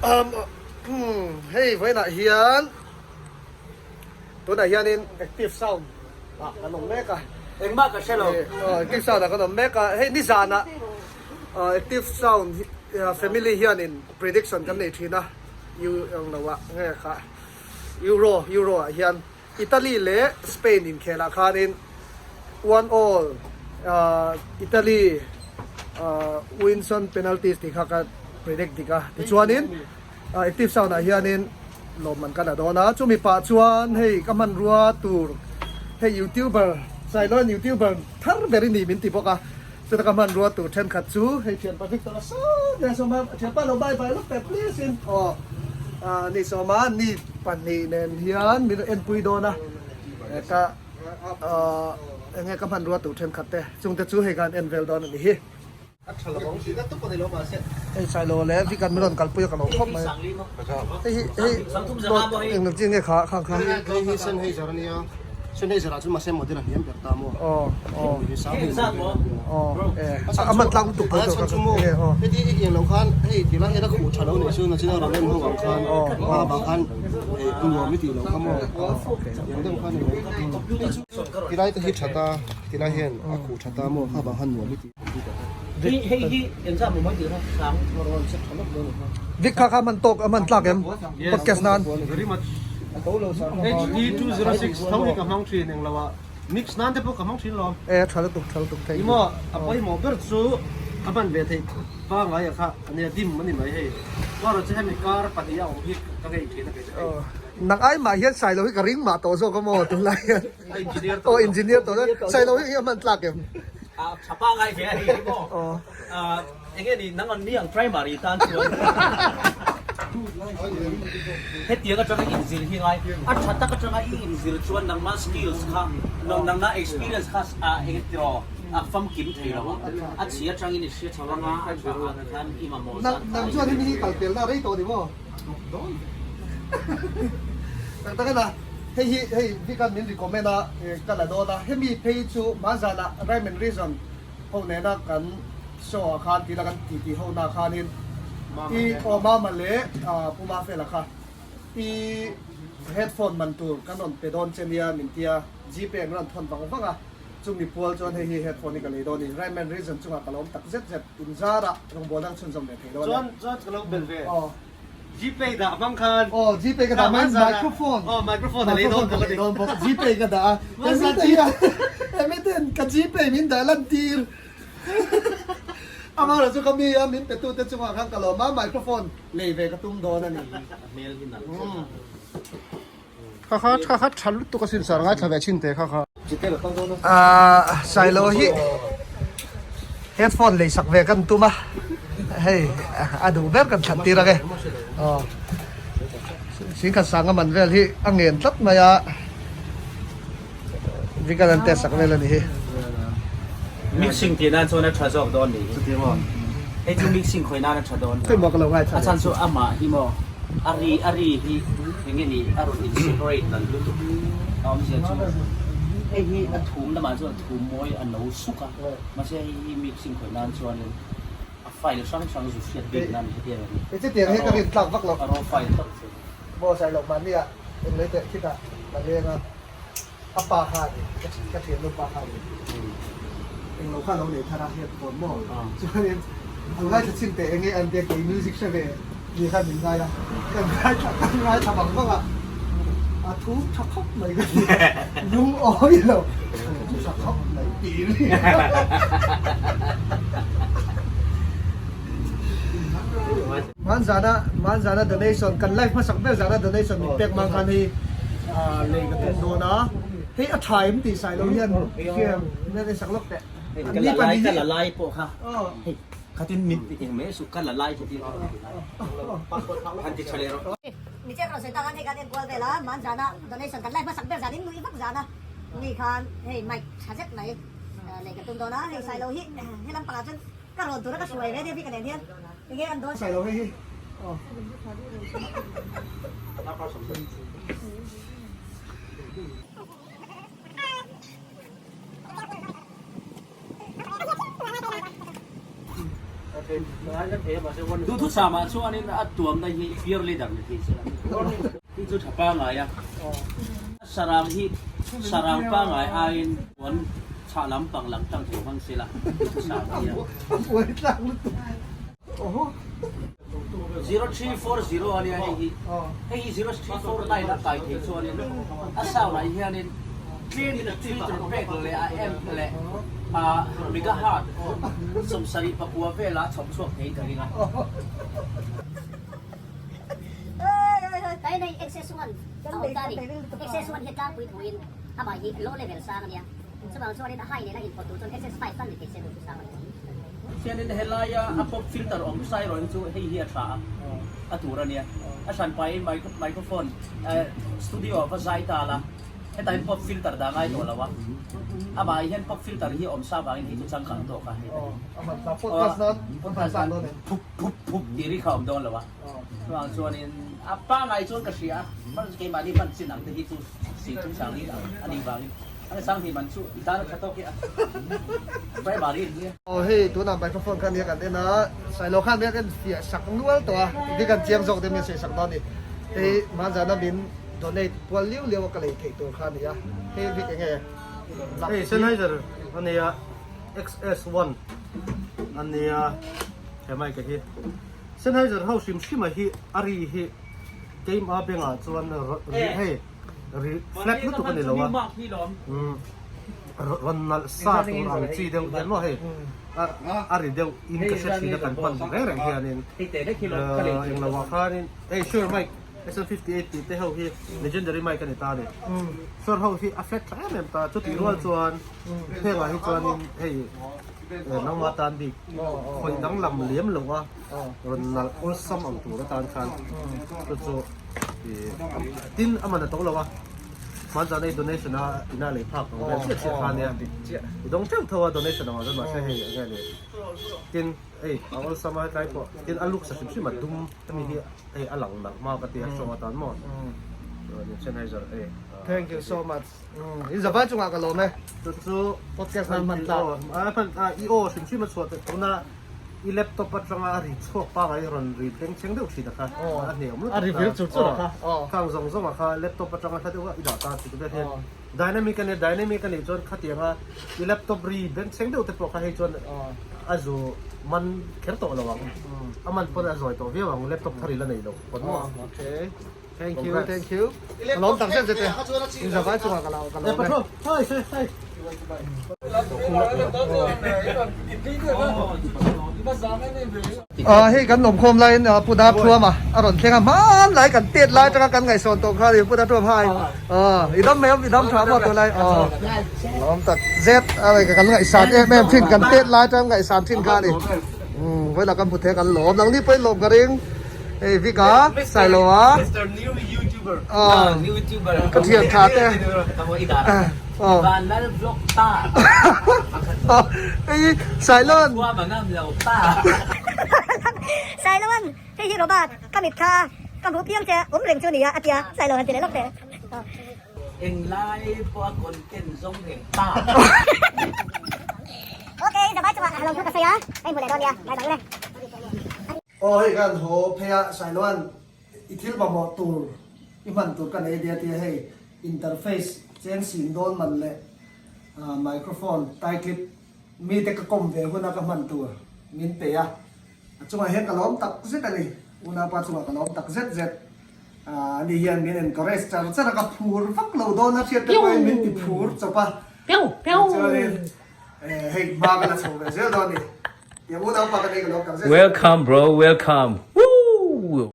Umm hei vawiinah hian tunah hianin active sound ah kan awm mek a. Engmah ka hre lo. Active sound ah kan awm mek a, hei nizanah active sound family hianin prediction kan nei thin a, U englo ah nge kha Euro Euro ah hian. Italy leh Spain inkhelah khanin one all Italy wins on penalties tih kha ka predict dik a. Tichuanin active sound ah hianin lawmman ka la dawn a. Chumi pah chuan hei ka hmanrua tur hei youtuber Sailoan youtuber thar ber i ni min ti bawk a. Chuta ka hmanrua tur thenkhat chu hei thianpa Victor a sawn nia sawm a, thianpa lo bye bye lawk teh please in aw ni sawm a, ni pahnih nen hian min rawn enpui dawn a, ka enge ka hmanrua tur thenkhat te chungte chu hei khan en vel dawn a ni hi. Hei Sailo leh Vic-a'n min rawn kalpui a ka lo khawp mai. Hei hi hei dawt eng chi nge kha khang kha. Hei hi Sennheiser a nia, Sennheiser ah chuan mahse model a hniam ber ta maw. Aw aw. Aw e a man tlak lutuk tho tho kha nge aw. Heti i eng lo khan hei ti lai hian a khuh tha lo nih chu nachin a rawn en ho ang khan a bang khan nuam i tih lo kha maw. Eng deuh kha ni mai. Hei chu ti lai te hi tha ta ti lai hian a khuh tha ta maw kha bang khan nuam i tih. Vic kha kha a man tawk a man tlak em podcast nan. Very much HD206 tho hi ka hmang thin englo ah mix nan te pawh ka hmang thin lawm. E a tha lutuk tha lutuk thank you. Emaw a pawimawh ber chu ka hman ve theih pangai a kha ania dim ani mai hei. Chuan chu hemi kar pahnih a awm hi ka ngei thin a kei chu hei. Nang ai mah hian Sailo hi ka ring mah tawh zawk a maw tunlai hian. Aw engineer tawh dawn. Sailo hi a hman tlak em? Tha pangai ve a hei hi maw. Enge ni nang an ni ang primary tan chuan hetiang atanga inzir hi ngai a tha tak atanga i inzir chuan nangma skills kha nangma experience kha enge tiraw a famkim thei lo a a chhi atangin i hria chho anga a tha ah tikhan i mamawh zat kha nang chuan hemi hi kal pelna rei tawh ni maw? Tak tak a hei hi hei Vikan min recommend a ka la dawn a hemi phei chu hmanzanah Rhyme and Reason ho nena kan show ah khan tila kan titi ho na khanin i aw mama leh Pu Mafela kha i headphone man tur kan rawn pe dawn che nia min tia Gpay an rawn thawn vang vang a chumi pual chuan hei hi headphone hi ka lei dawn a ni Rhyme and Reason chungah ka lawm tak zet zet. Inzarah rawngbâwl dang chhunzawm ve thei lo a ni. Chuan chuan ka lo bel ve. Aw. Gpay dah hmang khan. Aw Gpay ka dah mai microphone. Aw microphone a lei dawn bawk a ni. Dawn bawk Gpay ka dah a. Hemi te hian hemi ten ka Gpay min dah lan tir. Amaherawhchu chu ka mi a min pe tu te chungah khan ka lawm a microphone lei ve ka tum dawn a ni. A hmel hi nalh zet a. Kha kha tha kha tha lutuk a sin sar ngaithla ve chin te kha kha. Ahh Sailo hi headphone lei sak ve kan tum a hei a duh ber kan thlan tir ang e aw Singkhat sanga man vel hi a ngen tlat mai a Vigan an test sak vel a ni hi. Mixing tih nan chuan a tha zawk dawn nih hi. Hei chu mixing khawi nan a tha dawn. Hei maw ka lo ngaithla. A chhan chu amah hi maw a ri a ri hi eng nge ni a rawn in separate dan lutuk a awmzia chu hei hi a thum lamah chuan thum mawi a no suk a mahse hei hi mixing khawi nan chuanin a file hrang hrang zu hriat bik nan hetiang a ni. Hei chutiang hi ka rin tlak vak lo. A raw file tak chu. Maw sai loh mahnia eng lei teh khitah ka leng a. A pa kha a ni, ka thiannu pa kha a ni. Englo kha lo nei thar a headphone maw? Chuanin an ngaithla chhin teh enge an tia kei music hre ve ni khan min ngai a, kan ngaithla kan ngaithla vang vang a, a thu tha khawp mai ka ti, lungawi lo thu tha khawp mai ti ri. Hmanzana hmanzana donation kan live hmasak ber zana donation min pek mang khan hei lei ka tum dawn a, hei a tha em tih sai lo hian hriam min en sak lawk teh. Ka la lai ka la lai pawh kha hei khatin min ti eng mai suh ka la lai khatin han ti tha leh rawh. Mi chiah ka rawn sawi tak a, hei khan enkual vel a, hmanzana donation kan live hmasak ber zanin nuih vak zana mi khan hei mic tha zet mai lei ka tum dawn a, hei sai lo hi he lampangah chuan Ka rawn tura ka hruai ve deuh hi ka nen hian enge an dawn. Sailo hei hi aw. Duhthusam ah chuanin a tuamna hi pure leather ni thei se la. Hi chu tha pangai a. Sarang hi sarang pangai aiin puan chhah lampang lang tang thei hmang se la duhthusam a nia. 0340 a nia hei hi. Hei hi 0349 a kai thei chuanin a sound ah hianin tlemin a filter pek leh a amp leh a megahertz 79 vela chhawp chhuak theiin ka ring a. Kai nei XS1 a awm ta a ni. XS1 hi tlangpui thuin amah hi low level sang a nia. Chuvang chuanin a high nena inpawt tur chuan XS5 tal ni thei se duh chu sang a ni. Chuanin helaia a pop filter awm sai rawh hi chu hei hi a tha a, a tur a nia. A hran pahin microphone studio ah va zai ta la, hetah hian pop filter dah ngai tawh lo a. Amah ah hian pop filter hi awm sa vangin hei chu changkang tawk a. Podcast nan phup phup phup tih ri kha a awm dawn lo a. Chuvang chuanin a pangai chuan ka hria a, keimahni hman chin ang te hi chu si thum sang hi a nih vangin a sang hnih man chu i tan a tha tawk hi a primary in nia. Aw hei tunah microphone kha nia kan en a, Sailo khan nia kan fiah sak nual tawh a, engtin kan chiang zawk te min sawi sak dawn a ni. Hei hmanzana min donate pual liu liau a ka lei theih tur kha a ni a, hei bik enge? Hei Sennheiser a nia XS1 a nia he mic a hi. Sennheiser ho hrim hrim a hi a ri hi keimah bengah chuan ri hei ri flat lutuk a ni lo a rawn nalh sa tur ang chi deuh hian maw hei a ri deuh in ka hre thin a kan hman reng reng hianin englo ah khanin hei sure mic SL58 tih te ho hi legendary mic a ni ta a ni sure ho hi a flat tha em em ta chutih rual chuan hengah hi chuanin hei Nangmah tan bik khawih danglam lem loh a rawn nalh awlsam ang tur atan khan chu chu tin a man a to lo a hmanzan ei donation a ina lei phak ang vel chiah chiah kha nia i dawng teuh tho a donation angah chuan mahse hei enge ni tin hei a awlsam a hetlai pawh tin a looks a hrim hrim a dum hemi hi hei a lang nalh hma ka tia show atan maw chuanin Sennheiser hei Thank you so much. I zavai chungah ka lawm e. Chu chu podcast nan hman tlak. I aw hrim hrim a chhuah teh tuna i laptop atanga a ri chhuak pangai rawn ri beng chheng deuh thin a kha a hne awm lutuk a ri vir chur chur a kha khang zawng zawng a kha laptop atanga hla deuh a i dah ta ti ber hian dynamic a nia dynamic a nih chuan khatianga i laptop ri beng chheng deuh te pawh kha hei chuan a zu man kher tawh lo ang a man pawn a zawi tawh viau ang laptop thar i la nei lo pawn maw. Thank you, thank you. Ka lawm tak zet zet e. In zavai chungah ka lo ka lawm e. Hai hai hai. Ah hei kan lawm khawm laiin Pu Dar Thuama a rawn thleng a hman lai kan tet lai atanga kan ngaihsawn tawh kha a ni Pu Dar Thuam hai. Ah i dam mai i dam tha maw tun lai. Ah lawm tak zet a kan ngaihsan em em thin kan tet lai atanga ngaihsan thin kha a ni. Um vawilah kan hmu thei a kan lawm nangni pawhin lawm ka ring. Hei Vika, Sailoa, Mr. New YouTuber. Aw, New YouTuber. Ka thian tha te. Aw. Van lal vlog ta. Hei Sailoan. Khua ma ngam lo ta. Sailoan, hei hi Robert, ka mit kha ka hmuh piang che awm reng chu nia a tia Sailoan han ti leh lawk teh. Englai pawh a content zawng reng ta. Ok, zavai chungah a lo thu ka sawi a, hei hmu leh dawn nia, bye bye ule. Aw hei kan haw phei a Sailoan i thil mamawh tur i hman tur ka nei ania tia hei interface cheng sin dawn man leh microphone tie clip mite ka kawm ve huna ka hman tur min pe a a chungah hian ka lawm tak zet a ni unaupa chungah ka lawm tak zet zet ani hian min encourage char char a ka phur vak lo dawn a hriat te pawhin min ti phur chawp a chuanin hei hma ka la chho ve zel dawn a ni. Welcome bro welcome woo.